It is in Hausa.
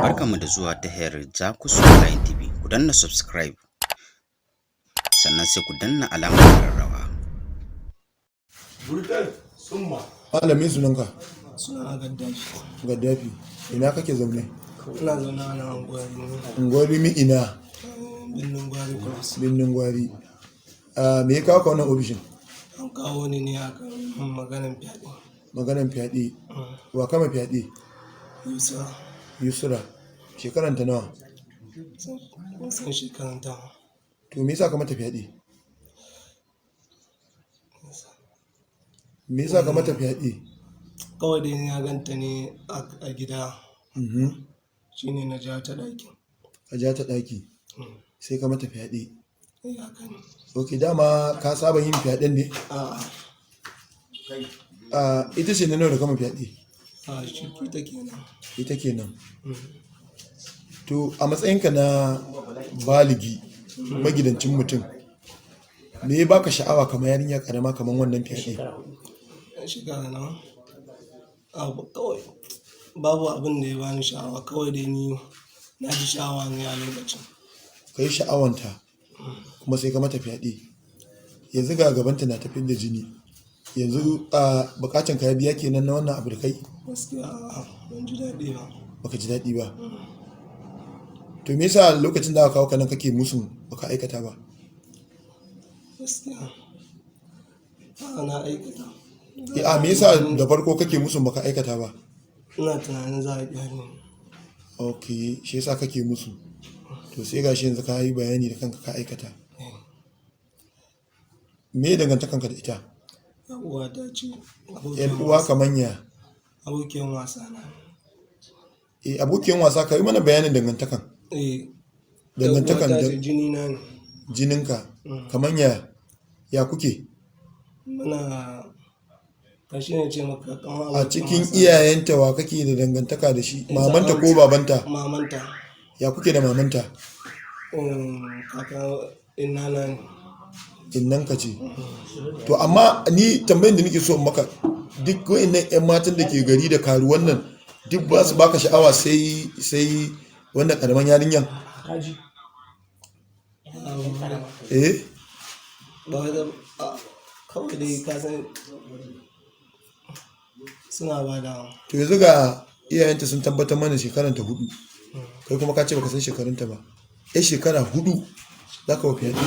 Barkanmu da zuwa tahar Jakus Online TV. Ku danna subscribe, sannan sai ku danna alamar ƙararrawa. Burtai summa. Malamin, sunanka? Suna Gaddafi. Gaddafi, ina kake zaune? Ina zaune a nan unguwar Rimi. Unguwar Rimi ina? Birnin Gwari Cross. Birnin Gwari. Ah, me ya kawo ka wannan ofishin? An kawo ni ne a kan maganin fyaɗe. Maganan fyaɗe. Wa kama fyaɗe? Yusra. Yusra. Shekaranta nawa? Ban san shekarunta ba. To, me yasa ka mata fyaɗe? Me yasa ka mata fyaɗe? Kawai dai na ganta ne a gida. Shine na ja ta ɗakin. Ka ja ta ɗaki. Sai ka mata fyaɗe. Eh, haka ne. Ok, dama ka saba yin fyaɗen ne? A'a. Ah, ita ce na nawa da kama fyaɗe? A, shi ita kenan. Ita kenan. To, a matsayinka na baligi, magidancin mutum, me ya baka sha'awa kamar yarinya karama kamar wannan fyaɗe? Shekara nawa? Abu kawai babu abin da ya bani sha'awa, kawai dai ni na ji sha'awa ne a lokacin. Ka yi sha'awanta kuma sai ka mata fyaɗe. Yanzu ga gabanta na tafiyar da jini. Yanzu a bukatan ka ya biya kenan na wannan abu da kai? Gaskiya a'a, ban ji daɗi ba. Baka ji daɗi ba. To, me yasa lokacin da aka kawo ka nan kake musun baka aikata ba? Gaskiya. A'a, na aikata. Eh, a me yasa da farko kake musun baka aikata ba? Ina tunanin za a ƙyale ni. Ok, shi yasa kake musu. To, sai gashi yanzu ka yi bayani da kanka ka aikata. Me ya dangantakanka da ita? Yar uwata ce. Yar uwa kaman ya? Abokiyan wasa na. Eh, abokiyan wasa, ka yi mana bayanin dangantakan. Eh, Dangantakan yar da uwata ce, jini na ne. Jininka. Kaman ya ya kuke? Muna ka shi ne ce maka kamar A abokin cikin wasa. iyayenta wa kake da dangantaka da shi? Mamanta ko babanta? Mamanta. Ya kuke da mamanta? Kaka inna na ne. Innanka ce. To, amma ni tambayin da nake so in maka, duk wayannan 'yan matan da ke gari da karuwan nan duk ba su baka sha'awa sai wannan karaman yarinyan? Eh? Ba wai kawai dai ka san suna ba da. To, yanzu ga iyayenta sun tabbatar mana shekaranta 4. Kai kuma ka ce baka san shekarunta ba. 'Yar shekara 4 za ka wa fyaɗe.